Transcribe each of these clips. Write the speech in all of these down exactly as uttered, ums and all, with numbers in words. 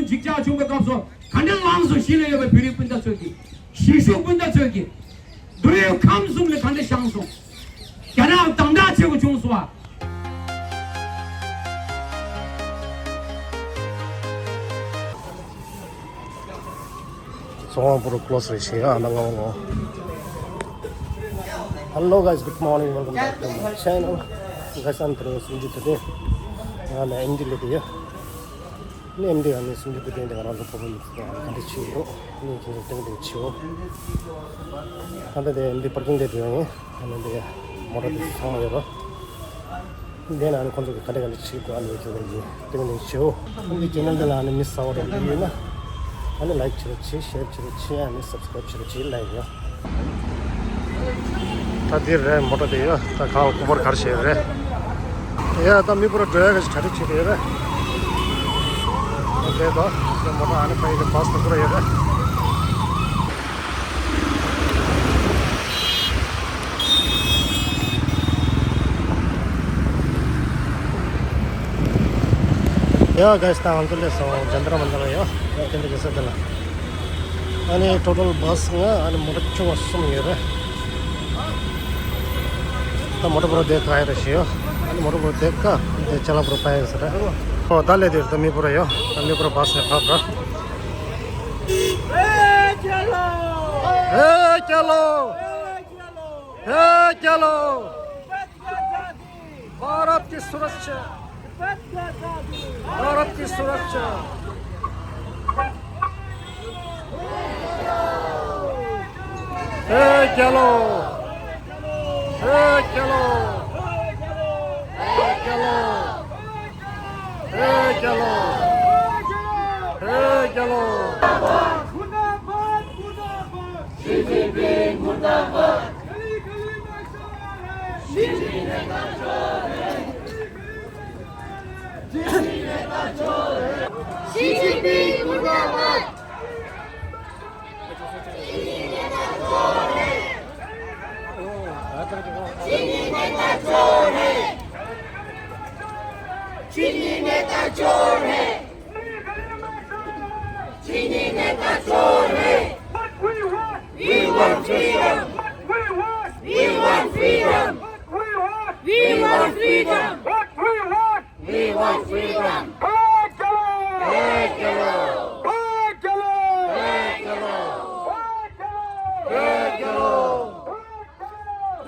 འཇིགས་ཆགས་བྱུང་བའི་སྐབས་སུ་ག་འདྲ་ལངས་སོང་། གཞིས་ལ་ཡོད་པའི་བོད་རིགས་སྤུན་ཟླ་ཚོས་ཀྱིས། གཞིས་བཞུགས་སྤུན་ཟླ་ཚོས་ཀྱིས། འདུལ་བའི་ཁམས་གསུམ་ལ་ག་འདྲ་བཞེངས་སོང་། རྒྱ་ནག་དང་ཐག་ཆད་པ་བྱུང་སོང་བ། ཚོང་པུ་རུ་ཀློ་སི་རེད་ཤེས་ཨ་ན་ང་ངོ། Hello guys, good morning, welcome back to my channel. Guys, I'm Pro Sunju today. ང་ནི་ཨེམ་ཌི་ལ་ཡོད། ནི་ཨེམ་ཌི་ཨ་ནི་སུམ་ཅུ་དུ་ཏན་དེ་ང་རང་ཚོ་ཕོ་བོ་ཉིད་ཀྱི་ག་འདྲ་བྱེད་ཡོད། ནི་ཁྱེད་ཚོ་ཏན་ཏན་བྱེད་འོ། ད་ལྟ་དེ་ཨེམ་ཌི་པར་ཀིང་དེ་དུ་ཡང་ཡིན། ཨ་ནི་དེ་མོ་ཊ་དེ་ཚང་མ་ཡོད་རོ། དེ་ན་ཨ་ནི་ཁོང་ཚོ་གི་ག་འདྲ་ག་འདྲ་བྱེད་དགོས་ཨ་ནི་ཁྱེད་ཚོ་ཡིན་ཏན་ཏན་བྱེད་འོ། ཨ་ནི་ཅེ་ནལ་དེ་ལ་ཨ་ནི་མི་གསར་བ་རེ་ཡོད་ན་ཨ་ནི་ལའིཀ་བྱེད་རོགས་བྱེད། ཤེར་བྱེད་རོགས་བྱེད། ཨ་ནི་སབ་སི་ཀ་རབ་བྱེད་རོགས་བྱེད། ལའིཀ་ཡོད། ད་འདིར་རེད་མོ་ཊ་དེ་ཡོད། ད་གང་སྐུ་པར་གར་བྱེད་རེད། ཡ་ད་མི་པུ་ར་འགྲོ་ཡ་ག་ཞིག་གྲ་སྒྲིག་བྱེད་དེ་ཡོད་རེད། དེ་ད་མོ་ཊ་ཨ་ནི་ཕ་ཡི་གི་བྷ་སི་དུ་པུ་ར་ཡོད་རེད། ཡ་ག་ཞིག་ད་ང་ཚོ་སླེབས་སོང་། ཇན་ཏར་མན་ཏར་ཡོད། ཡ་དེ་འདྲ་གི་ས་དེ་ལ། ཨ་ནི་ཊོ་ཊལ་བྷ་སི་ལྔ། ཨ་ནི་མོ་ཊ་ཆུང་བ་གསུམ་ཡོད་རེད། ད་མོ་ཊ་པུ་ར་དེ་ག་ཡོད་རེད་ཞེས་ཡོད། ཨ་ནི་མོ་ཊ་པུ་ར་དེ་ག་དེ་ཅ་ལག་པུ་ར་པ་ཡོད་ས་རེད། ཨོ་ད་ལས་དེར་ད་མི་པུ་ར་ཡོད། ད་མི་པུ་ར་བྷ་སི་ནས་ཕབ་ར། ཨེ་རྒྱལ་ལོ། ཨེ་རྒྱལ་ལོ། ཨེ་རྒྱལ་ལོ། भारत की सुरक्षा। भारत की सुरक्षा। हे चलो। हे चलो। हे चलो। हे चलो। हे चलो। मुर्दाबाद, मुर्दाबाद। शी जिनपिंग मुर्दाबाद। गली गली में शोर है। शी जिनपिंग नेता चोर है। शी जिनपिंग नेता चोर है। शी जिनपिंग मुर्दाबाद। शी जिनपिंग नेता चोर है। शी जिनपिंग नेता चोर है। शी जिनपिंग नेता चोर है। शी जिनपिंग नेता चोर है। What we want? We want freedom. What we want? We want freedom. What we want? We want freedom. What we want? We want freedom. Hey, चलो! Hey, चलो! Hey, चलो! Hey, चलो! Hey, चलो! Hey, चलो!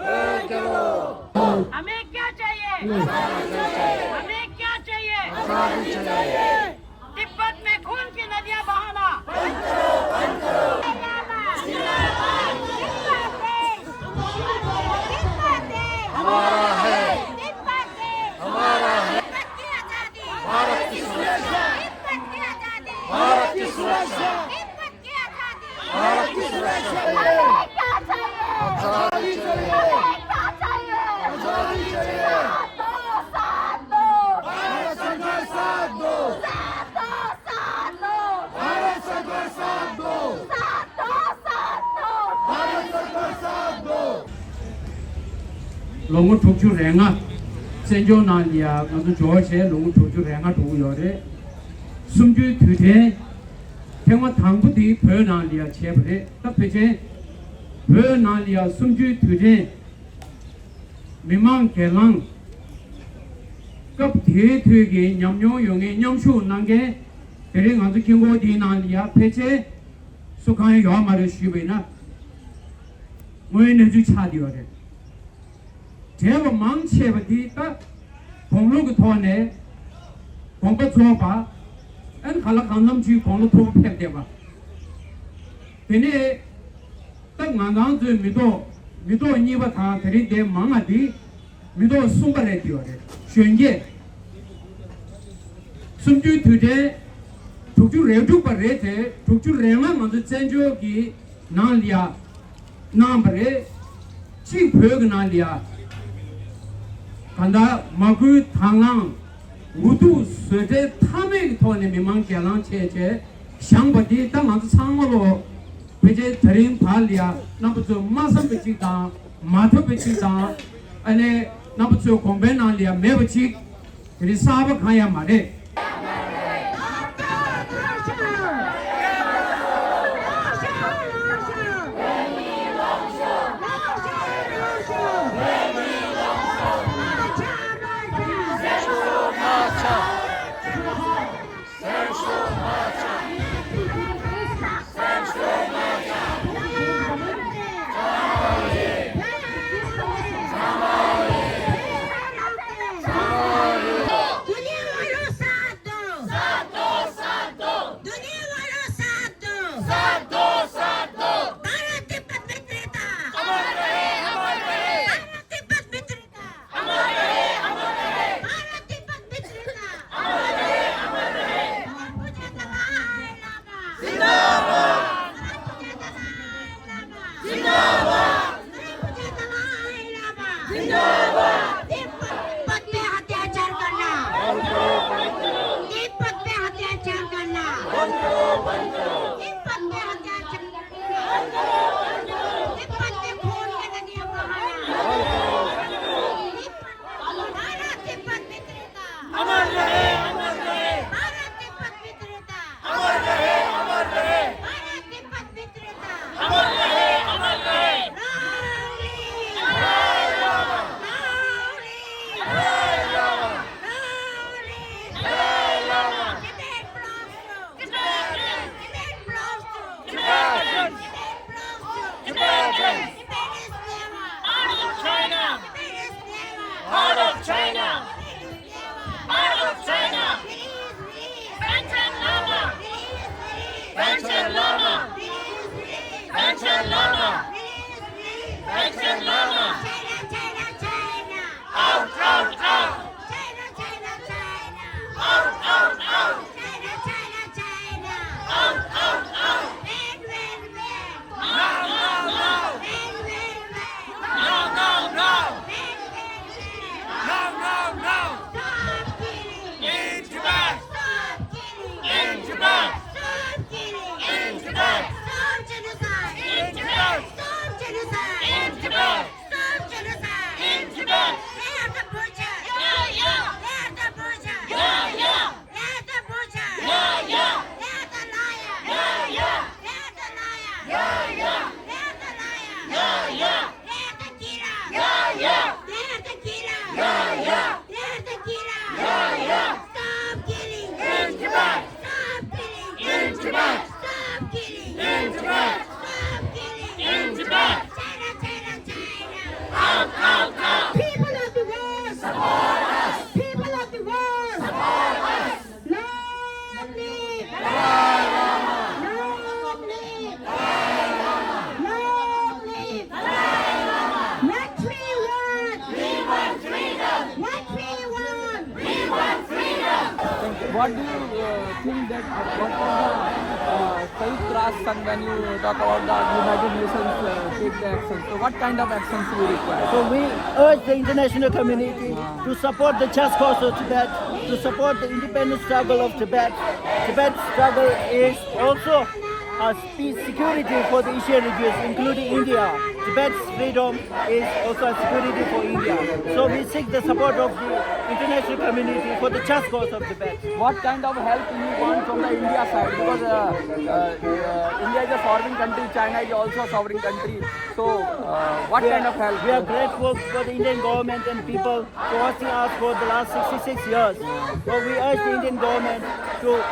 Hey, चलो! हमें क्या चाहिए? हमें क्या चाहिए? तिब्बत में खून की नदियां बहाना। हमारा है। हमारा है। भारत की सुरक्षा। भारत की सुरक्षा। भारत की सुरक्षा। आजादी चाहिए। आजादी चाहिए। आजादी चाहिए। साथ दो, साथ दो। भारत सरकार साथ दो। साथ दो, साथ दो। भारत सरकार साथ दो। साथ दो, साथ दो। भारत सरकार साथ दो। ལོ་ངོ་དྲུག་ཅུ་རེ་ལྔ། བཙན་བྱོལ་ནང་ལ་ཡ་ང་ཚོ་འབྱོར་བྱས་ལོ་ངོ་དྲུག་ཅུ་རེ་ལྔ་འགྲོ་གི་ཡོད་རེད། གསུམ་བཅུའི་དུས་དྲན་ཐེངས་མ་དང་པོ་དེ་བོད་ནང་ལ་ཡ་བྱས་པ་རེད། ད་ཕལ་ཆེར་བོད་ནང་ལ་ཡ་གསུམ་བཅུའི་དུས་དྲན་མི་མང་སྒེར་ལངས་སྐབས་དེའི་དུས་ཀྱི་ཉམས་མྱོང་ཡོད་མཁན་མཉམ་ཞུགས་གནང་མཁན་དེ་རིང་ང་ཚོ་དཀྱིལ་འཁོར་འདིའི་ནང་ལ་ཡ་ཕལ་ཆེར་སུ་གང་ཡང་ཡོད་མ་རེད་ཞུས་པ་ཡིན་ན། དངོས་ཡོད་གནས་ཚུལ་ཆགས་བསྡད་ཡོད་རེད། བྲེལ་བ་མང་ཆེ་བ་འདི་ད་དགུང་ལོ་གི་ཐོག་ནས་དགོངས་པ་རྫོགས་པ། ཨན་ག་ལ་གང་འཚམ་ཅིག་དགུང་ལོ་མཐོ་པོ་ཕེབས་བསྡད་པ། དེ་ནས་ད་ང་རང་ཚོའི་མི་ཐོག་མི་ཐོག་གཉིས་པ་དང་དེ་རིང་འདས་མང་ང་འདི་མི་ཐོག་གསུམ་པ་རེད་བསྡད་ཡོད་རེད། གཞོན་སྐྱེས་གསུམ་བཅུའི་དུས་དྲན་དྲུག་ཅུ་རེ་དྲུག་པ་རེད་དེ། དྲུག་ཅུ་རེ་ལྔ་ང་ཚོ་བཙན་བྱོལ་གྱི་ནང་ལ་ཡ་གནང་བ་རེད། གཅིག་བོད་ཀྱི་ནང་ལ་ཡ་གང་ལྟར་མ་བསྐུལ་དང་བླངས་འུ་ཐུག་བཟོད་བྲལ་མཐའ་མེད་ཀྱི་ཐོག་ནས་མི་མང་སྒེར་ལངས་བྱས་བྱས་བཞེངས་པ་འདི་ད་ང་ཚོ་ཚང་མ་ལོ་ཕལ་ཆེར་ད་རིང་བར་ལ་ཡ་རྣམ་པ་ཚོས་མ་བསམ་པ་ཅིག་དང་མ་ཐོས་པ་ཅིག་དང་། ཨ་ནི་རྣམ་པ་ཚོའི་དགོངས་པའི་ནང་ལ་ཡ་མེད་པ་ཅིག་དེ་རིང་གསར་པ་གང་ཡང་མ་རེད། Do you uh, think that what is the uh, Sanयुक्त राष्ट्र संघ, when you talk about the United Nations uh, take the action? So what kind of actions we require? So we urge the international community to support the just cause of Tibet, to support the independence struggle of Tibet. Tibet's struggle is also a peace security for the Asian regions, including India. Tibet's freedom is also a security for India. So we seek the support of the international community for the just cause of Tibet. What kind of help you want from the India side? Because uh, uh, uh, India is a sovereign country, China is also a sovereign country. So uh, what We kind are, of help? We are grateful for the Indian government and people for hosting us for the last sixty-six years. So we urge the Indian government to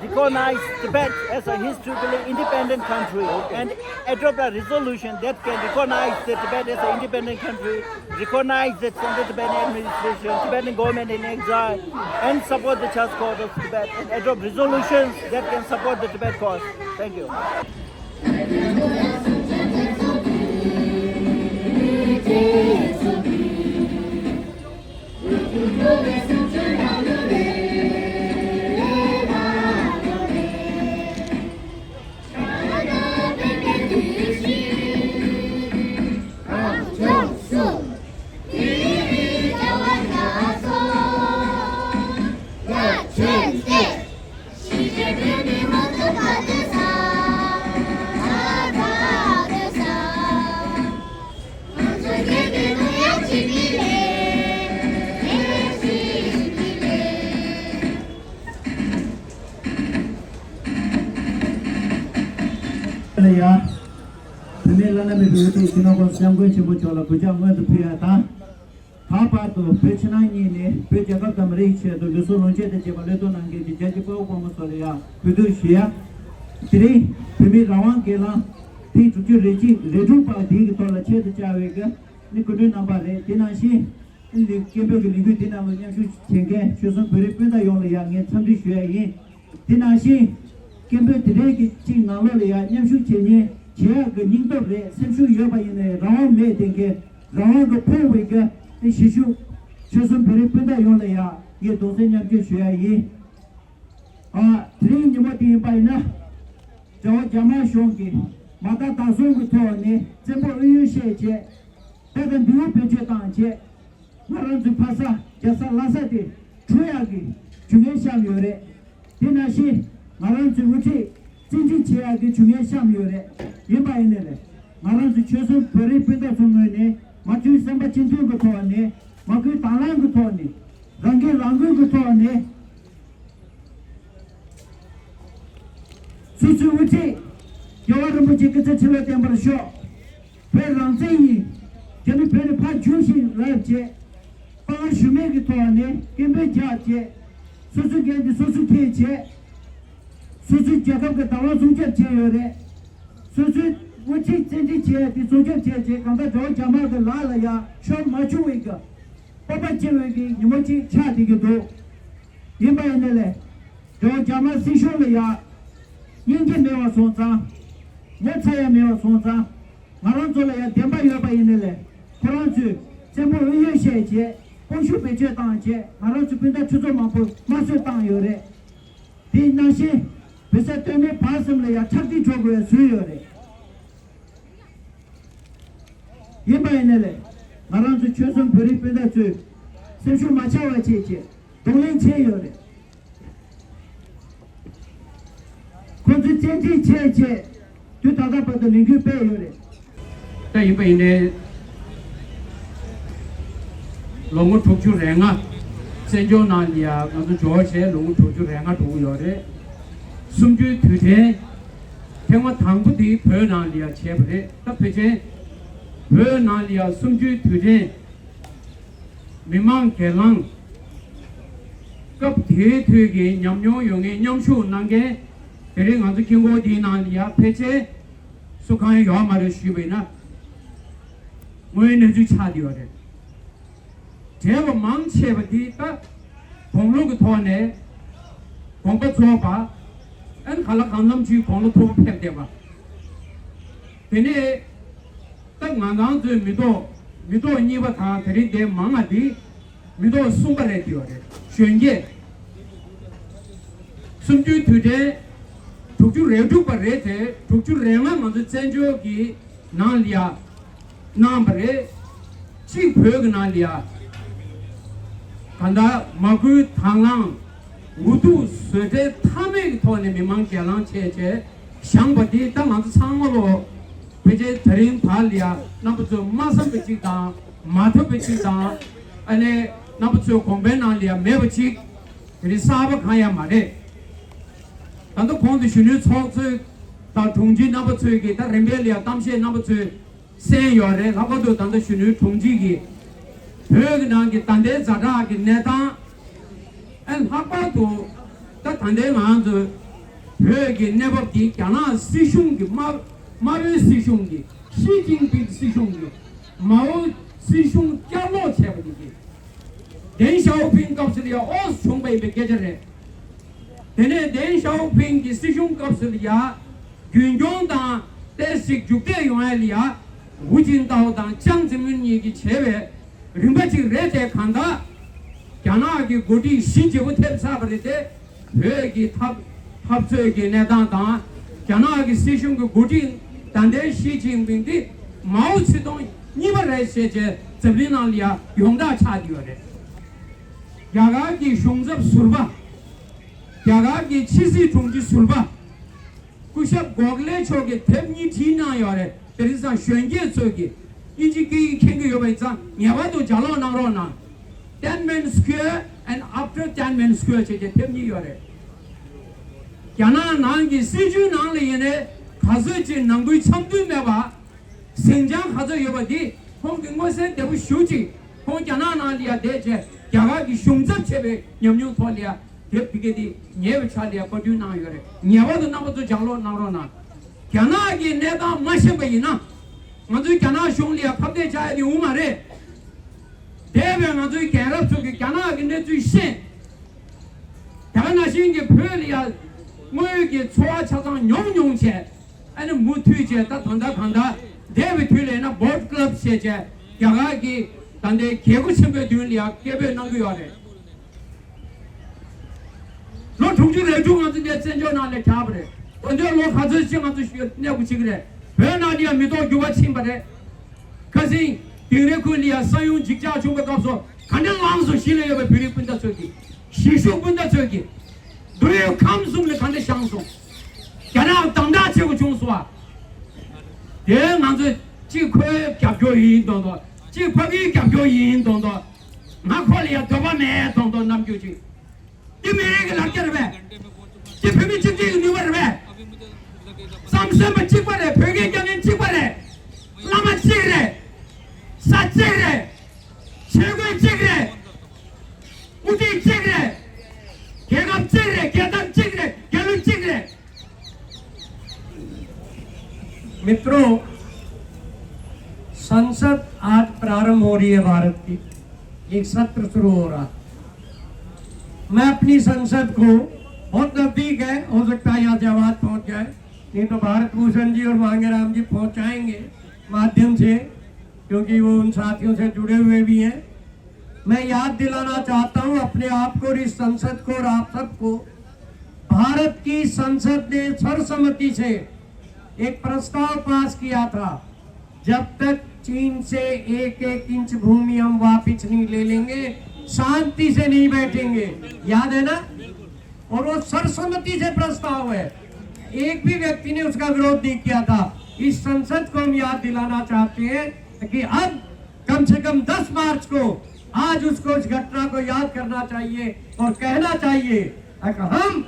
recognize Tibet as a historically independent country and adopt a resolution that can recognize the Tibet as an independent country, recognize the Central Tibetan Administration, Tibetan government in exile, and support the just cause of Tibet and adopt resolutions that can support the Tibet cause. Thank you. ལ་ཡ། བུད་མེད་བླ་ན་མེད་པའི་དབུ་ཁྲིད་སྤྱི་ནོར་༸གོང་ས་༸སྐྱབས་མགོན་ཆེན་པོ་མཆོག་ལ་གུས་ཕྱག་སྔོན་དུ་ཕུལ་ཡ་དང་། ལྷག་པར་དུ་བོད་ཕྱི་ནང་གཉིས་ནས་བོད་རྒྱལ་ཁབ་དང་མི་རིགས་ཆེད་དུ་ལུས་སྲོག་ལོངས་སྤྱོད་དང་བཅས་པ་བློས་གཏོང་གནང་མཁན་གྱི་རྒྱལ་གཅེས་དཔའ་བོ་དཔའ་མོ་ཚོ་ལ་ཡང་གུས་འདུད་ཞུ་ཡ། དེ་རིང་བོད་མིའི་རང་དབང་སྒེར་ལངས་ཐེངས་དྲུག་ཅུ་རེ་གཅིག་རེ་དྲུག་པ་དེའི་གི་ཐོག་ལ་ཆེད་དུ་བཅར་བའི་གི་ནི་སྐུ་མགྲོན་རྣམ་པ་རེད། དེ་ནང་བཞིན་སྐད་འབོད་ཀྱི་ལས་འགུལ་དེ་ནང་ལ་མཉམ་ཞུགས་བྱེད་མཁན་ཆོལ་གསུམ་བོད་རིགས་སྤུན་ཟླ་ཡོངས་ལ་ཡང་ངས་འཚམས་འདྲི་ཞུ་ཡ་ཡིན། དེ་ནང་བཞིན་སྐད་འབོད་དེ་རིང་གི་གཅིག་ནང་ལོགས་ལ་ཡང་མཉམ་ཞུགས་བྱེད་མཁན་བྱེད་ཡག་གི་སྙིང་སྟོབས་རེད། སེམས་ཤུགས་ཡོད་པ་ཡིན་ནའི་རང་དབང་མེད་དེ་མཁན་རང་དབང་གི་ཕོངས་པའི་གི་དེ་གཞིས་བཞུགས་ཆོལ་གསུམ་བོད་རིགས་སྤུན་ཟླ་ཡོངས་ལ་ཡང་ངས་གདུང་སེམས་མཉམ་སྐྱེད་ཞུ་ཡ་ཡིན། ཨ་དེ་རིང་ཉིན་མོ་དེ་ཡིན་པ་ཡིན་ན། རྒྱལ་བ་རྒྱ་དམར་གཞུང་གིས་མ་མཐའ་དག་གསུམ་གྱི་ཐོག་ནས་བཙན་པོ་ཨུ་ཡོན་བཤད་བྱས། ད་ལྟ་འདུལ་བ་བེད་སྤྱོད་བཏང་བྱས། ང་རང་ཚོའི་ཕ་ས་རྒྱལ་ས་ལྷ་ས་དེ་འཕྲོག་ཡག་གི་ཇུས་ངན་བཤམས་ཡོད་རེད། དེ་ནང་བཞིན་ང་རང་ཚོའི་དབུ་ཁྲིད་བཙན་ཁྲིད་བྱེད་ཡག་གི་ཇུས་ངན་བཤམས་ཡོད་རེད། ཡིན་པ་ཡིན་ནའི་ལས་ང་རང་ཚོའི་ཆོལ་གསུམ་བོད་རིགས་སྤུན་ཟླ་ཚོའི་ངོས་ནས་མ་བཅོལ་བསམ་པ་གཅིག་མཐུན་གྱི་ཐོག་ནས་མ་བསྐུལ་དང་བླངས་ཀྱི་ཐོག་ནས་རང་འགན་རང་འཁུར་གྱི་ཐོག་ནས། སོ་སོའི་དབུ་ཁྲིད་རྒྱལ་བ་རིན་པོ་ཆེ་སྐུ་ཚེ་ཁྲི་ལོ་བརྟན་པར་ཤོག་བོད་རང་བཙན་ཡིན། རྒྱ་མི་བོད་ནས་ཕར་རྒྱུགས་ཤིག་ལབ་བྱས། དཔའ་ངར་ཞུམ་མེད་ཀྱི་ཐོག་ནས་སྐད་འབོད་རྒྱག་བྱས། སོ་སོའི་འགན་དེ་སོ་སོས་འཁྱེར་བྱས། སོ་སོའི་རྒྱལ་ཁབ་ཀྱི་བདག་དབང་སྲུང་སྐྱོབ་བྱས་ཡོད་རེད། སོ་སོའི་དབུ་ཁྲིད་བཙན་ཁྲིད་བྱས་དེ་སྲུང་སྐྱོབ་བྱས་བྱས་གང་ལྟར་རྒྱལ་བ་རྒྱ་དམར་གྱི་ལག་ལ་ཡང་ཤོར་མ་བཅུག་པའི་གི་སྤོབས་པ་སྐྱེ་བའི་གི་ཉིན་མོ་གཅིག་ཆགས་བསྡད་ཀྱི་འདུག་ཡིན་པ་ཡིན་ནའི་ལས། རྒྱལ་བ་རྒྱ་དམར་སྲིད་གཞུང་ལ་ཡང་སྙིང་རྗེ་མེད་པ་སོང་ཙང་། ངོ་ཚ་ཡ་མེད་པ་སོང་ཙང་། ང་རང་ཚོ་ལ་ཡང་བདེན་པ་ཡོད་པ་ཡིན་ནའི་ལས། ཁོ་རང་ཚོས་བཙན་པོ་ཨུ་ཡོན་བཤད་བྱས་དཔུང་ཤུགས་བེད་སྤྱོད་བཏང་བྱས་ང་རང་ཚོའི་སྤུན་ཟླ་ཁྲི་ཚོ་མང་པོ་དམར་གསོད་བཏང་ཡོད་རེད། དེ་ནང་བཞིན་བོད་ས་སྟོད་སྨད་བར་གསུམ་ལ་ཡང་ཁྲག་དྲི་བྲོ་དགོས་པའི་བཟོས་ཡོད་རེད། ཡིན་པ་ཡིན་ནའི་ལས། ང་རང་ཚོ་ཆོལ་གསུམ་བོད་རིགས་སྤུན་ཟླ་ཚོས་སེམས་ཤུགས་མ་ཆག་པ་བྱས་བྱས་གདོང་ལེན་བྱས་ཡོད་རེད། ཁོ་ཚོས་བཙན་ཁྲིད་བྱས་བྱས་དུས་ད་ལྟ་བར་དུ་ལས་འགུལ་སྤེལ་ཡོད་རེད། ད་ཡིན་པ་ཡིན་ནའི། ལོ་ངོ་དྲུག་ཅུ་རེ་ལྔ། བཙན་བྱོལ་ནང་ལ་ཡ་ང་ཚོ་འབྱོར་བྱས་ལོ་ངོ་དྲུག་ཅུ་རེ་ལྔ་འགྲོ་གི་ཡོད་རེད། གསུམ་བཅུའི་དུས་དྲན། ཐེངས་མ་དང་པོ་དེ་བོད་ནང་ལ་ཡ་བྱས་པ་རེད། ད་ཕལ་ཆེར་བོད་ནང་ལ་ཡ་གསུམ་བཅུའི་དུས་དྲན། མི་མང་སྒེར་ལངས། སྐབས་དེའི་དུས་ཀྱི་ཉམས་མྱོང་ཡོད་མཁན་མཉམ་ཞུགས་གནང་མཁན། དེ་རིང་ང་ཚོ་དཀྱིལ་འཁོར་འདིའི་ནང་ལ་ཡ་ཕལ་ཆེར་སུ་གང་ཡང་ཡོད་མ་རེད་ཞུས་པ་ཡིན་ན། དངོས་ཡོད་གནས་ཚུལ་ཆགས་བསྡད་ཡོད་རེད། བྲེལ་བ་མང་ཆེ་བ་འདི་ད་དགུང་ལོ་གི་ཐོག་ནས་དགོངས་པ་རྫོགས་པ། ཨན་ག་ལ་གང་འཚམ་ཅིག་དགུང་ལོ་མཐོ་པོ་ཕེབས་བསྡད་པ། དེ་ནས་ད་ང་རང་ཚོའི་མི་ཐོག་མི་ཐོག་གཉིས་པ་དང་དེ་རིང་འདིར་མང་ང་འདི་མི་ཐོག་གསུམ་པ་རེད་བསྡད་ཡོད་རེད། གཞོན་སྐྱེས། གསུམ་བཅུའི་དུས་དྲན་དྲུག་ཅུ་རེ་དྲུག་པ་རེད་དེ། དྲུག་ཅུ་རེ་ལྔ་ང་ཚོ་བཙན་བྱོལ་གྱི་ནང་ལ་ཡ་གནང་བ་རེད། གཅིག་བོད་ཀྱི་ནང་ལ་ཡ། གང་ལྟར་མ་བསྐུལ་དང་བླངས། འུ་ཐུག་བཟོད་བྲལ་མཐའ་མེད་ཀྱི་ཐོག་ནས་མི་མང་སྒེར་ལངས་བྱས་བྱས་བཞེངས་པ་འདི་ད་ང་ཚོ་ཚང་མ་ལོ། ཕལ་ཆེར་ད་རིང་བར་ལ་ཡ་རྣམ་པ་ཚོས་མ་བསམ་པ་གཅིག་དང་མ་ཐུབ་པ་གཅིག་དང་། ཨ་ནི་རྣམ་པ་ཚོའི་དགོངས་པའི་ནང་ལ་ཡ་མེད་པ་གཅིག་དེ་རིང་གསར་པ་གང་ཡང་མ་རེད། ད་ལྟ་གོང་དུ་གཞོན་ནུའི་ཚོགས་གཙོས་དང་དྲུང་ཆེ་རྣམ་པ་ཚོས་ཀྱིས་ད་རིམ་པས་ལ་ཡ་གཏམ་བཤད་རྣམ་པ་ཚོས་གསན་ཡོད་རེད། ལྷག་པར་དུ་ད་ལྟ་གཞོན་ནུའི་དྲུང་ཆེ་གིས་བོད་ཀྱི་ནང་གི་ད་ལྟའི་ཛ་དྲག་གི་གནས་སྟངས། ཨ་ལྷག་པར་དུ་ད་ད་ལྟའི་ང་ཚོ་བོད་ཀྱི་གནས་བབ་འདི་རྒྱ་ནག་སྲིད་གཞུང་གི་དམར་དམར་པོའི་སྲིད་གཞུང་གི་ཞི་ཅིན་ཕིང་སྲིད་གཞུང་གི་མའོ་སྲིད་གཞུང་བསྐྱར་ལོག་བྱས་པ་འདི་གི་ཏེང་ཞའོ་ཕིང་སྐབས་སུ་ལ་ཡ་ཨོ་བྱུང་པ་ཡིན་པའི་སྐད་ཆ་རེད། དེ་ནས་ཏེང་ཞའོ་ཕིང་གི་སྲིད་གཞུང་སྐབས་སུ་ལ་ཡ་རྒྱུན་སྐྱོང་དང་ཏོག་ཙམ་མཇུག་འབྲས་ཡོང་ཡ་ལ་ཡ་ཧུའུ་ཅིན་ཏའོ་དང་ཅང་ཙེ་མིན་གཉིས་ཀྱིས་བྱས་པའི་རིམ་པ་གཅིག་རེད་དེ། གང་ལྟར་རྒྱ་ནག་གི་འགོ་ཁྲིད་ཞི་བརྗེ་པོ་ཐེབས་ཚར་བ་རེད་དེ། བོད་ཀྱི་འཐབ་འཐབ་རྩོད་ཀྱི་གནས་སྟངས་དང་རྒྱ་ནག་གི་སྲིད་གཞུང་གི་འགོ་ཁྲིད་ད་ལྟའི་ཞི་ཅིན་ཕིང་འདི་མའོ་ཙེ་ཏུང་གཉིས་པ་རེད་ཟེར་བྱས་འཛམ་གླིང་ནང་ལ་ཡ་ཡོངས་གྲགས་ཆགས་ཀྱི་ཡོད་རེད། རྒྱ་གར་གྱི་གཞུང་ཚབ་ཟུར་པ། རྒྱ་གར་གྱི་ཕྱི་སྲིད་དྲུང་ཆེ་ཟུར་པ། སྐུ་ཞབས་གོ་ཁ་ལེ་མཆོག་གིས་དེབ་གཉིས་བྲིས་གནང་ཡོད་རེད། དེ་རིང་སང་གཞོན་སྐྱེས་ཚོས་ཀྱིས་དབྱིན་ཇི་སྐད་ཡིག་མཁྱེན་གྱི་ཡོད་པ་ཡིན་ཙང་ངེས་པར་དུ་ལྗགས་ཀློག་གནང་རོགས་གནང་། Tiananmen Square and After Tiananmen Square བྱས་ཏེ་དེབ་གཉིས་ཡོད་རེད། རྒྱ་ནག་ནང་གི་སྲིད་བྱུས་ནང་ལ་ཡིན་ནའི་ག་ཚོད་ཅིག་ནང་ཁུལ་འཆམ་མཐུན་མེད་པ། ཟིང་ཆ་ག་ཚོད་ཡོད་པ་འདི་ཁོང་གིས་མངོན་གསལ་དོད་པོ་ཞེ་པོ་ཅིག་ཁོང་རྒྱ་ནག་ནང་ལ་ཡ་བསྡད་བྱས་རྒྱ་གར་གྱི་གཞུང་ཚབ་བྱས་པའི་ཉམས་མྱོང་ཐོག་ལ་ཡ་དེབ་འདི་ག་འདི་ཉེ་བའི་ཆར་ལ་ཡ་པར་སྐྲུན་གནང་ཡོད་རེད། ངེས་པར་དུ་རྣམ་པ་ཚོ་ལྗགས་ཀློག་གནང་རོགས་གནང་། རྒྱ་ནག་གི་གནས་སྟངས་མ་ཤེས་པ་ཡིན་ན་ང་ཚོའི་རྒྱ་ནག་གཞུང་ལ་ཡ་ཁ་གཏད་བཅག་ཡ་དེ་འོང་མ་རེད། འདས་པའི་ང་ཚོའི་རྒྱལ་རབས་ཚོ་གིས་རྒྱ་ནག་གི་གནས་ཚུལ་ཤེས། དེ་ག་ནང་བཞིན་གྱི་བོད་ལ་ཡ་དངོས་ཡོད་ཀྱི་འཚོ་བ་ཆ་ཚང་མྱོང་མྱོང་བྱས། ཨ་ནི་མུ་མཐུད་བྱས་ད་ད་ལྟ་གང་ལྟར་འདས་པའི་དུས་ལ་ཡིན་ན་བྷོ་ཊི་ཀླབ་བྱས་བྱས་རྒྱ་གར་གྱི་ད་ལྟའི་རྒྱལ་སྒོ་ཆེན་པོའི་མདུན་ལ་ཡ་སྐད་འབོད་གནང་གི་ཡོད་རེད། ལོ་དྲུག་ཅུ་རེ་དྲུག་ང་ཚོ་འདིར་བཙན་བྱོལ་ནང་ལ་བསྐྱལ་བ་རེད། ད་ལྟའི་ལོ་ག་ཚོད་ཅིག་ང་ཚོ་གནས་སྐོར་བྱེད་ཀྱི་རེད། བོད་ནང་ལ་ཡ་མི་ཐོག་འགྱུར་བ་ཕྱིན་པ་རེད། ཁ་སང་དིང་རི་ཁུལ་ལ་ཡ་ས་ཡོམ་འཇིགས་སྐྲག་བྱུང་བའི་སྐབས་སུ་ག་འདྲ་ལངས་སོང་། གཞིས་ལ་ཡོད་པའི་བོད་རིགས་སྤུན་ཟླ་ཚོས་ཀྱིས། གཞིས་བཞུགས་སྤུན་ཟླ་ཚོས་ཀྱིས། འབྲུག་ཡུལ་ཁམས་གསུམ་ལ་ག་འདྲ་བཞེངས་སོང་། རྒྱ་ནག་དམ་དྲག་བྱེད་དགོས་བྱུང་སོང་བ། དེ་ང་ཚོས་གཅིག་ཁོའི་རྒྱབ་སྐྱོར་ཡིན་མདོག་མདོག་གཅིག་ཕ་གིའི་རྒྱབ་སྐྱོར་ཡིན་མདོག་མདོག་ང་ཁོ་ལ་ཡ་འདོད་པ་མེད་མདོག་མདོག་རྣམ་འགྱུར་ཅིག་འདི་མི་རིགས་ཀྱི་ལ་རྒྱ་རེད་པས། འདི་བོད་མི་སྤྱི་འཐུས་ཀྱི་ནུས་པ་རེད་པས། བསམ་སེམས་པ་གཅིག་པ་རེད། བོད་སྐད་རྒྱག་མཁན་གཅིག་པ་རེད། བླ་མ་གཅིག་རེད། ས་གཅིག་རེད། ཆོས་ཁུངས་གཅིག་རེད། དབུ་ཁྲིད་གཅིག་རེད། རྒྱལ་ཁབ་གཅིག་རེད། རྒྱལ་ཁབ་གཅིག་རེད། རྒྱལ་གླུ་གཅིག་རེད། मित्रों, संसद आज प्रारंभ हो रही है भारत की, एक सत्र शुरू हो रहा। मैं अपनी संसद को, बहुत नजदीक है, हो सकता है यहाँ से आवाज पहुंच जाए, नहीं तो भारत भूषण जी और मांगेराम जी पहुंचाएंगे माध्यम से, क्योंकि वो उन साथियों से जुड़े हुए भी हैं। मैं याद दिलाना चाहता हूं अपने आप को और इस संसद को और आप सबको, भारत की संसद ने सर्वसम्मति से एक प्रस्ताव पास किया था, जब तक चीन से एक एक इंच भूमि हम वापस नहीं ले लेंगे, शांति से नहीं बैठेंगे। याद है ना? और वो सर्वसम्मति से प्रस्ताव है, एक भी व्यक्ति ने उसका विरोध नहीं किया था। इस संसद को हम याद दिलाना चाहते हैं कि अब कम से कम दस मार्च को, आज उसको, इस घटना को याद करना चाहिए और कहना चाहिए कि हम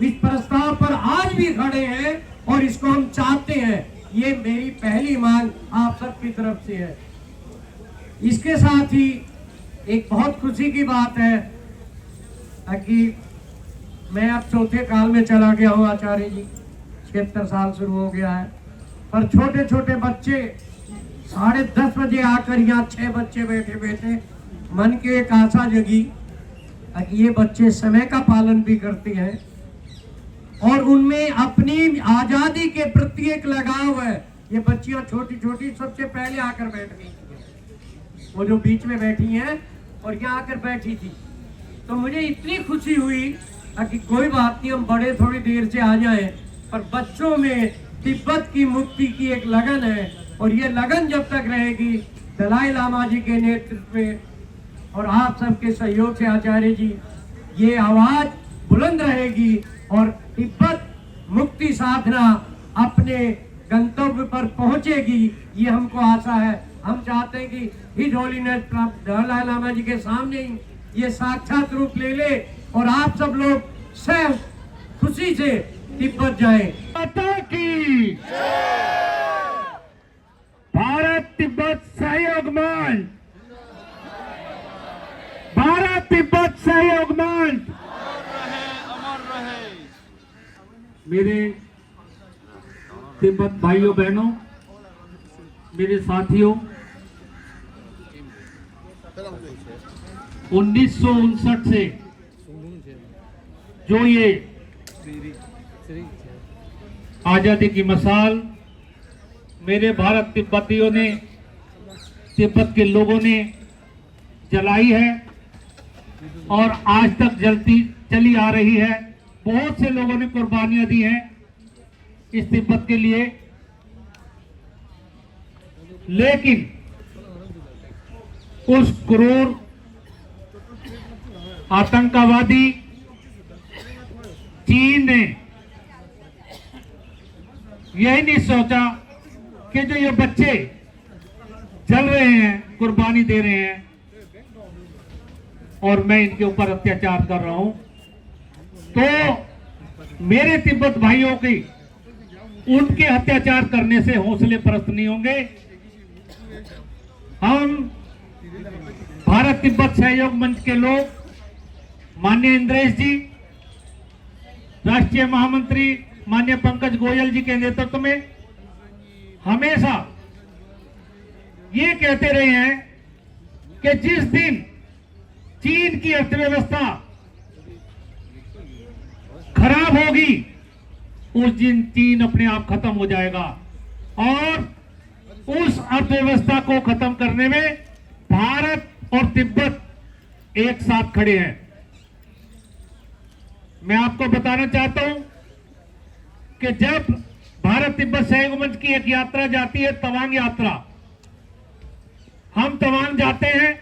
इस प्रस्ताव पर आज भी खड़े हैं और इसको हम चाहते हैं। ये मेरी पहली मांग आप सबकी तरफ से है। इसके साथ ही एक बहुत खुशी की बात है कि मैं अब चौथे काल में चला गया हूँ आचार्य जी, छिहत्तर साल शुरू हो गया है, पर छोटे छोटे बच्चे साढ़े दस बजे आकर यहाँ छह बच्चे बैठे हुए थे। मन की एक आशा जगी कि ये बच्चे समय का पालन भी करते हैं और उनमें अपनी आजादी के प्रति एक लगाव है। ये बच्चियां छोटी छोटी सबसे पहले आकर बैठ गई थी, वो जो बीच में बैठी हैं और यहाँ आकर बैठी थी, तो मुझे इतनी खुशी हुई ताकि कोई बात नहीं, हम बड़े थोड़ी देर से आ जाएं, पर बच्चों में तिब्बत की मुक्ति की एक लगन है और ये लगन जब तक रहेगी दलाई लामा जी के नेतृत्व में और आप सबके सहयोग से आचार्य जी, ये आवाज बुलंद रहेगी और तिब्बत मुक्ति साधना अपने गंतव्य पर पहुंचेगी, ये हमको आशा है। हम चाहते हैं कि हिज होलीनेस दलाई लामा जी के सामने ही ये साक्षात रूप ले ले और आप सब लोग सह खुशी से तिब्बत जाएं। माता की भारत तिब्बत सहयोग मंच, भारत तिब्बत सहयोग मंच। मेरे तिब्बत भाइयों बहनों, मेरे साथियों, उन्नीस सौ उनसठ से जो ये आज़ादी की मशाल मेरे भारत तिब्बतियों ने, तिब्बत के लोगों ने जलाई है और आज तक जलती चली आ रही है। बहुत से लोगों ने कुर्बानियां दी हैं इस तिब्बत के लिए, लेकिन उस क्रूर आतंकवादी चीन ने यही नहीं सोचा कि जो ये बच्चे जल रहे हैं, कुर्बानी दे रहे हैं और मैं इनके ऊपर अत्याचार कर रहा हूं, तो मेरे तिब्बत भाइयों की उनके अत्याचार करने से हौसले पस्त नहीं होंगे। हम भारत तिब्बत सहयोग मंच के लोग माननीय इंद्रेश जी, राष्ट्रीय महामंत्री माननीय पंकज गोयल जी के नेतृत्व में हमेशा ये कहते रहे हैं कि जिस दिन चीन की अर्थव्यवस्था खराब होगी, उस दिन चीन अपने आप खत्म हो जाएगा और उस अर्थव्यवस्था को खत्म करने में भारत और तिब्बत एक साथ खड़े हैं। मैं आपको बताना चाहता हूं कि जब भारत तिब्बत सहयोग मंच की एक यात्रा जाती है, तवांग यात्रा, हम तवांग जाते हैं।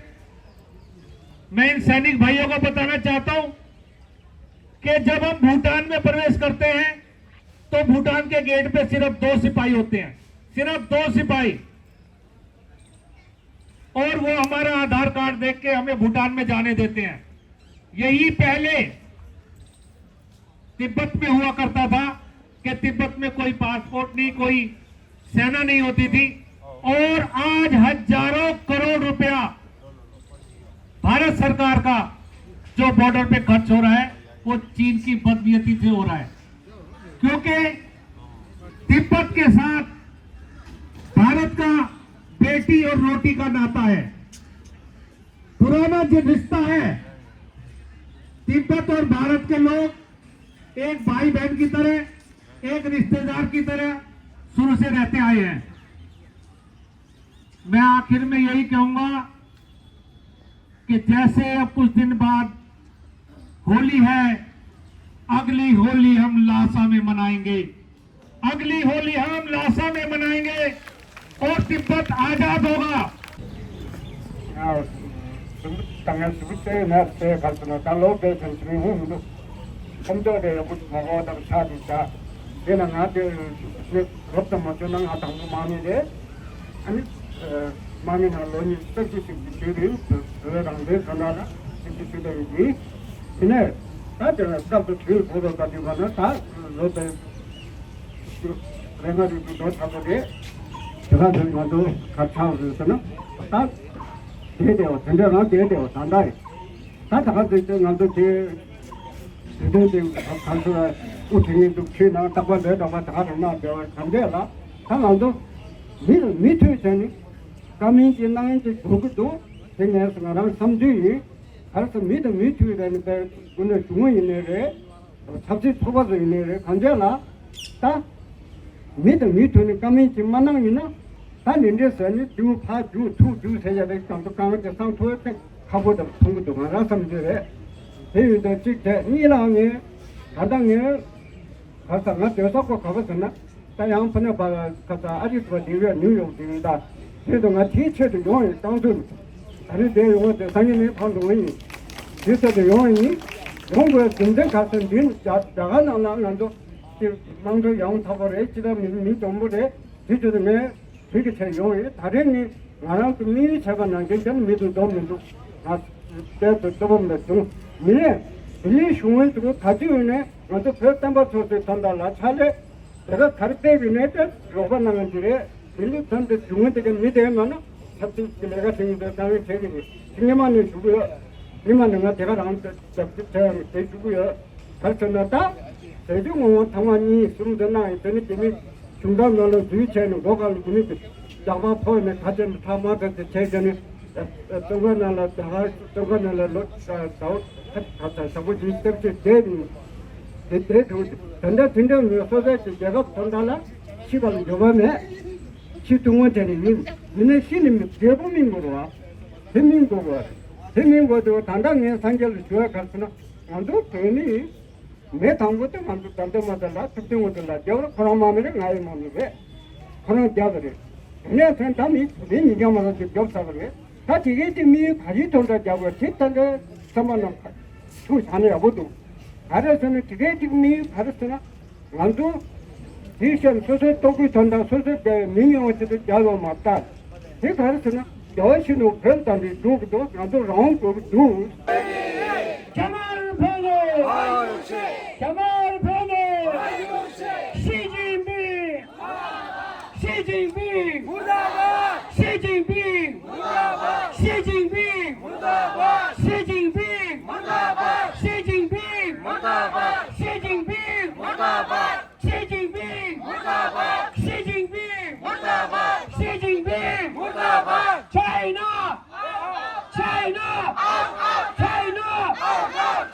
मैं इन सैनिक भाइयों को बताना चाहता हूं कि जब हम भूटान में प्रवेश करते हैं तो भूटान के गेट पे सिर्फ दो सिपाही होते हैं, सिर्फ दो सिपाही, और वो हमारा आधार कार्ड देख के हमें भूटान में जाने देते हैं। यही पहले तिब्बत में हुआ करता था कि तिब्बत में कोई पासपोर्ट नहीं, कोई सेना नहीं होती थी, और आज हजारों करोड़ रुपया भारत सरकार का जो बॉर्डर पे खर्च हो रहा है, वो चीन की बदनीयती से हो रहा है, क्योंकि तिब्बत के साथ भारत का बेटी और रोटी का नाता है, पुराना जो रिश्ता है। तिब्बत और भारत के लोग एक भाई बहन की तरह, एक रिश्तेदार की तरह शुरू से रहते आए हैं। मैं आखिर में यही कहूंगा कि जैसे अब कुछ दिन बाद होली है, अगली होली हम लासा में मनाएंगे। अगली होली हम लासा में मनाएंगे और तिब्बत आजाद होगा। དེ་ནང་ང་དེ་ལོ་དང་མ་བྱུང་ན་ང་དང་པོ་མ་མི་རེད། ཨ་ནི་མ་མི་ནང་ལོ་ཉི་ཤུ་རྩ་བཞི་ཞིག་གི་དུས་རིང་བོད་རང་བཙན་ས་ན་ལ་ཞིག་གི་དུས་ལ་ཡིན་གྱི། དེ་ནས་ད་དེ་ལ་སྐབས་དུ་དུས་བོད་པ་དགའ་དུས་པ་ན་ད་ལོ་དང་རེ་ལྔ་རེ་དུ་ལོ་ཚ་པོ་རེད། དེ་ག་དུས་ང་ཚོ་གར་ཆགས་རེད་ཟེར་ན་ད་དེ་དེ་བ་དེ་འདྲ་རང་དེ་དེ་བ་ད་ད་རེད། ད་ད་ག་ཚོད་ཚོད་ང་ཚོ་དེ་དེ་དོན་དེ་ག་ཚོད་དབུ་ཁྲིད་ངེས་འདུག་ཁྱོད་ནང་རྟག་པར་ལས་གྲོགས་པ་ད་ག་རུ་གནང་བདེ་བ་ག་འདྲས་ལ་ད་ང་ཚོ་མི་མི་ཐུག་བྱས་ནས་བཀའ་མིན་གྱི་གནང་གྱི་དགོས་ཀྱི་འདུག་དེ་ངས་ང་རང་བསམ་ཚུལ་ཡིན། ག་རེ་ཟེར་མི་དང་མི་ཐུག་རེད་ནི་པའི་དགུན་ནས་བྱུང་བ་ཡིན་ནའི་རེད། ཆབ་སྲིད་ཚོགས་པ་ཚོ་ཡིན་ནའི་རེད་གང་འདྲས་ལ་ད། མི་དང་མི་ཐུག་ནས་བཀའ་མིན་གྱི་མ་གནང་ཡིན་ན། ད་ནི་འདྲེ་ཟེར་ནི་དེའུ་ཕར་རྒྱུག་ཐུག་རྒྱུག་ཟེར་ཡ་རེད་ཀྱང་དུ་གང་གི་སང་ཐུག་ཐེངས་ཁ་པོ་དང་མཐོང་གི་འདུག་ང་རང་བསམ་རྒྱུ་རེད། དེ་ཡོད་དོ་གཅིག་བྱས། གཉིས་ལ་ངས་ད་ལྟ་ངས་ག་ས་ང་སྡོད་ས་ཁོ་ག་པ་ཟེར་ན། ད་ཡང་ཕ་ནས་ཕར་ཁ་ཚ་ཨ་རི་ཐུ་བ་དེ་བས་ནིའུ་ཡོག་དེ་ཡིན། ད་དེ་དུ་ང་དེའི་ཆེད་དུ་ཡོང་ཡིན། བཏང་ཚུལ་ད་རེས་དེ་ཡོང་བ་དེ་སང་ཉིན་ནས་ཕར་འགྲོ་གི་ཡིན། དེའི་ཆེད་དུ་ཡོང་བ་ཡིན། ཡོང་དགོས་རྒྱུ་མཚན་ག་ས་འདི་རྒྱ་གར་ནང་ལ་ང་ཚོ་དེ་དམངས་གཙོ་ཡག་པོ་ཚ་པོ་རེད། སྤྱི་བཏང་མི་མི་འཇོན་པོ་རེད། དེ་ཆེད་དུ་ངས་དེ་གི་ཆེད་ཡོང་ཡིན། ད་རེས་ནི་ང་རང་གི་དམིགས་ཡུལ་བྱས་པ་ནང་བཞིན་ཀྱང་མི་དུ་འདོམས་མི་འདུག་ང་དཔལ་དུ་སྟོབས་འབོམ་ལ་བྱུང་མི་ནས་དེ་ནས་བྱུང་བའི་དུ་ད་ཅི་ཡོད་ནས་ང་ཚོ་བོད་བསྟན་པ་ཚོགས་སྡེ་ཐོན་པ་ལ་ཕྱག་ལས། དེ་ག་གར་སྤེལ་བའི་གནས་དེ་རོགས་པ་གནང་གི་རེད། དེ་འདི་ཚོ་འདི་བྱུང་དེ་ག་མི་དེ་མ་ན་ཆབ་སྲིད་ཀྱི་ལས་ཀ་བྱེད་ཀྱི་འདུག་གང་ཡིན་བྱེད་ཀྱི་རེད། དེ་ཉི་མ་ནས་ཞུ་གི་ཡོད། ཉི་མ་ནས་ང་དེ་ག་རང་རྒྱབ་སྐྱོར་བྱས་ཡང་དེ་ཞུ་གི་ཡོད། གར་ཚོད་ན་ད་དེ་དུས་ངོ་བོ་ཐང་བ་གཉིས་གསུམ་དུ་གནང་ཡིན། དེ་ནི་དེ་ནི་གཞུང་དྲང་ནང་ལ་འཛུལ་བྱས་ནས་སྒོ་ཁ་ལ་དེ་ནི་ཇག་པ་ཕོག་ནས་ད་ཆ་ནས་ཐག་མ་ཐག་ཏུ་བྱས་བྱས་ནས། སྟོན་ཁ་ནང་ལ་ད་ག་སྟོན་ཁ་ནང་ལ་ལོ་ཟླ་བ་ད་ད་ཟླ་བ་བཞི་ལྟེབ་ཅིག་བསྡད་ཡིན། དེ་བསྡད་འདུག་དེ་འདྲ་དེ་འདྲ་ངོས་སོ་སོའི་གི་རྒྱལ་ཁབ་དོན་དག་ལ་ཤི་བ་ལ་འགྱོད་པ་མེད། ཤི་ཐུབ་ངོ་དེ་ནི་ཡིན། ཡིན་ནའི་ཤི་ནི་མི་འབྲས་བུ་སྨིན་དགོས་རེད་བ། དེ་སྨིན་དགོས་རེད་བ། དེ་སྨིན་དགོས་དུས་ད་ལྟ་ངས་སངས་རྒྱས་ལ་ཞུ་བ་ག་རེ་ཟེར་ན། ང་ཚོ་བོད་མི་ཡིན། མི་དང་པོ་དེ་ང་ཚོ་ད་ལྟ་མ་ད་ལ་ཐུབ་བསྟན་ངོ་དེ་ལ་རྒྱལ་བ་ཁོ་རང་མ་མི་རེད། ང་ཡི་མ་མི་རེད། ཁོ་རང་རྒྱལ་བ་རེད། དེ་ནས་ཐོན་ད་མི་དེ་ཉིན་རྒྱང་མ་ལ་ཅིག་རྒྱོབ་ཚར་བ་རེད། ད་དེ་གའི་དེ་མི་ག་རེའི་དོན་དག་རྒྱག་དགོས་དེ་ད་ལྟ་བསམ་པ་རྣམས་ཐུགས་བཞག་ན་ཡག་པོ་འདུག་ག་རེ་ཟེར་ན་དེ་གའི་དེ་མི་ག་རེ་ཟེར་ན། ང་ཚོ་དེའི་ཤན་སོ་སོའི་ལྟོ་གོས་དོན་དག་སོ་སོའི་རྒྱལ་བའི་མི་ཡོང་བ་ཆེད་དུ་རྒྱལ་བ་མ་ལྟ། དེ་ག་རེ་ཟེར་ན་རྒྱལ་བ་ཡིད་བཞིན་ནོར་བུ་དང་དེ་འགྲོ་གི་འདུག་ང་ཚོ་རང་དབང་དགོས་ཀྱི་འདུག་རྒྱ་དམར་ཕོ་མོ། རྒྱ་དམར་ཕོ་མོ། ཞི་ཅིན་ཕིང་། ཞི་ཅིན་ཕིང་། མུར་དཱ་བཱད། ཞི་ཅིན་ཕིང་། མུར་དཱ་བཱད། ཞི་ཅིན་ཕིང་། མུར་དཱ་བཱད། ཞི་ཅིན་ཕིང་། མུར་དཱ་བཱད། ཞི་ཅིན་ཕིང་། མུར་དཱ་བཱད། ཞི་ཅིན་ཕིང་། མུར་དཱ་བཱད། ཞི་ཅིན་ཕིང་། མུར་དཱ་བཱད། ཞི་ཅིན་ཕིང་། མུར་དཱ་བཱད། ཞི་ཅིན་ཕིང་། མུར་དཱ་བཱད། China! China! China!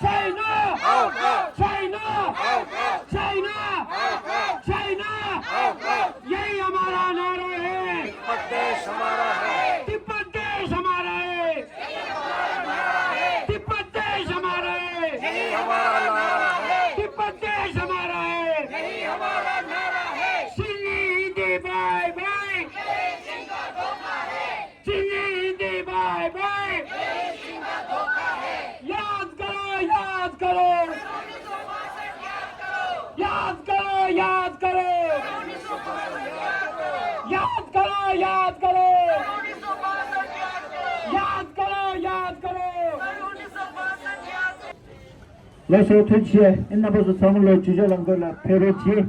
China! China! China! यही हमारा नारा है। तिब्बत देश हमारा है। तिब्बत देश हमारा है। तिब्बत देश हमारा है। यही हमारा नारा है। तिब्बत देश हमारा है। यही हमारा नारा है। Singh Hindi bye bye. Singh Hindi bye bye. याद करो, याद करो। याद करो, याद करो। याद करो, याद करो। याद करो, याद करो। ལགས་སོ། ཐུགས་རྗེ་ཆེ། ཨེ་རྣམ་པ་ཚོ་ཚང་མ་ལོ་ཇུ་ཇོ་ལམ་ཁ་ལ་ཕེབས་རོགས་གྱིས།